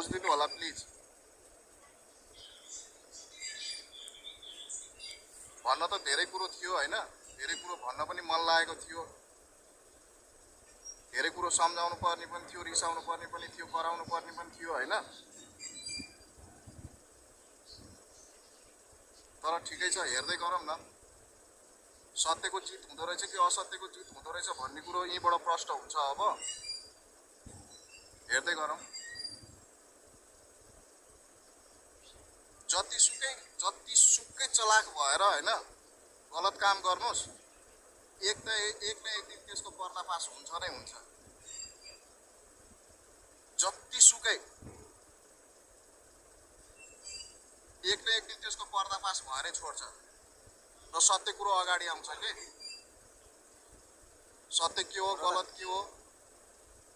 बुझिदिनु होला प्लिज। भन्न त धेरै कुरो थियो हैन, धेरै कुरो भन्न पनि मन लागेको थियो, धेरै कुरो सम्झाउनु पर्ने पनि थियो, रिसाउनु पर्ने पनि थियो, कराउनु पर्ने पनि थियो हैन। तर ठिकै छ, हेर्दै गरौँ न सत्यको जित हुँदो रहेछ कि असत्यको जित हुँदो रहेछ भन्ने कुरो यहीँबाट प्रष्ट हुन्छ। अब हेर्दै गरौँ। जतिसुकै चलाक भएर हैन गलत काम गर्नुहोस्, एक न एक दिन त्यसको पर्दाफास हुन्छ नै हुन्छ। जतिसुकै एक न एक दिन त्यसको पर्दाफास भएरै छोड्छ र सत्य कुरो अगाडि आउँछ के। सत्य के हो गलत के हो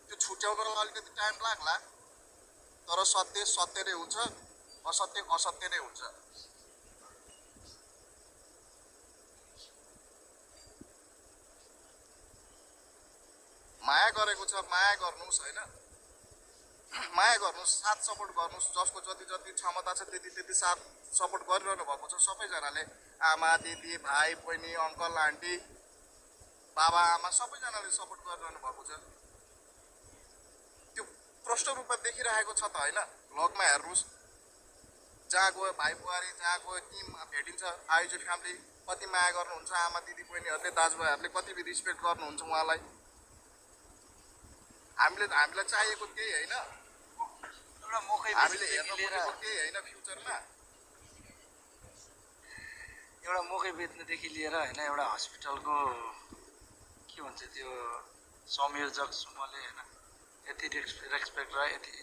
त्यो छुट्याउनलाई अलिकति टाइम लाग्ला, तर सत्य सत्य नै हुन्छ, असत्य असत्य नै हुन्छ। माया गरेको छ माया गर्नुहोस् हैन, माया गर्नुहोस्, साथ सपोर्ट गर्नुहोस्, जसको जति जति क्षमता छ त्यति त्यति साथ सपोर्ट गरिरहनु भएको छ सबैजनाले। आमा दिदी भाइ बहिनी अङ्कल आन्टी बाबा आमा सबैजनाले सपोर्ट गरिरहनु भएको छ। त्यो प्रष्ट रूपमा देखिरहेको छ त हैन। भ्लगमा हेर्नुहोस्, जहाँ गयो भाइ बुहारी, जहाँ गयो टिम भेटिन्छ, आयोजक फ्यामिली कति माया गर्नुहुन्छ, आमा दिदी बहिनीहरूले दाजुभाइहरूले कति रिस्पेक्ट गर्नुहुन्छ उहाँलाई। हामीलाई चाहिएको केही होइन, हामीले हेर्न खोजेको केही होइन फ्युचरमा। एउटा मकै बेच्नेदेखि लिएर होइन एउटा हस्पिटलको के भन्छ त्यो संयोजकसम्मले होइन यति रेस्पेक्ट र यति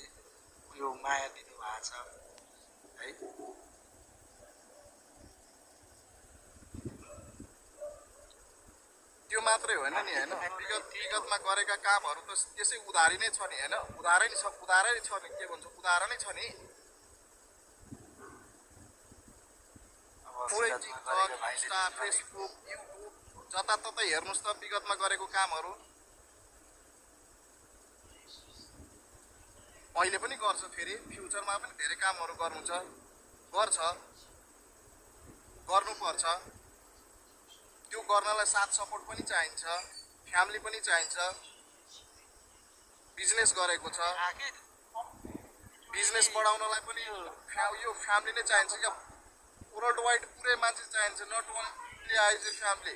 यो माया दिनुभएको छ है। त्यो मात्रै होइन नि हैन, विगतमा गरेका कामहरू त त्यसै उधारी नै छ नि हैन। उधारै छ नि, के भन्छ उदाहरणै छ नि। पुरै टिकटक, इन्स्टा, फेसबुक, युट्युब जताततै हेर्नुहोस् त विगतमा गरेको कामहरू। अहिले पनि गर्छ, फेरि फ्युचरमा पनि धेरै कामहरू गर्छ, गर्नुपर्छ। त्यो गर्नलाई साथ सपोर्ट पनि चाहिन्छ, फ्यामिली पनि चाहिन्छ। बिजनेस गरेको छ, बिजनेस बढाउनलाई पनि यो फ्यामिली नै चाहिन्छ क्या। वर्ल्ड वाइड पुरै मान्छे चाहिन्छ, नट ओन्ली आइज फ्यामिली।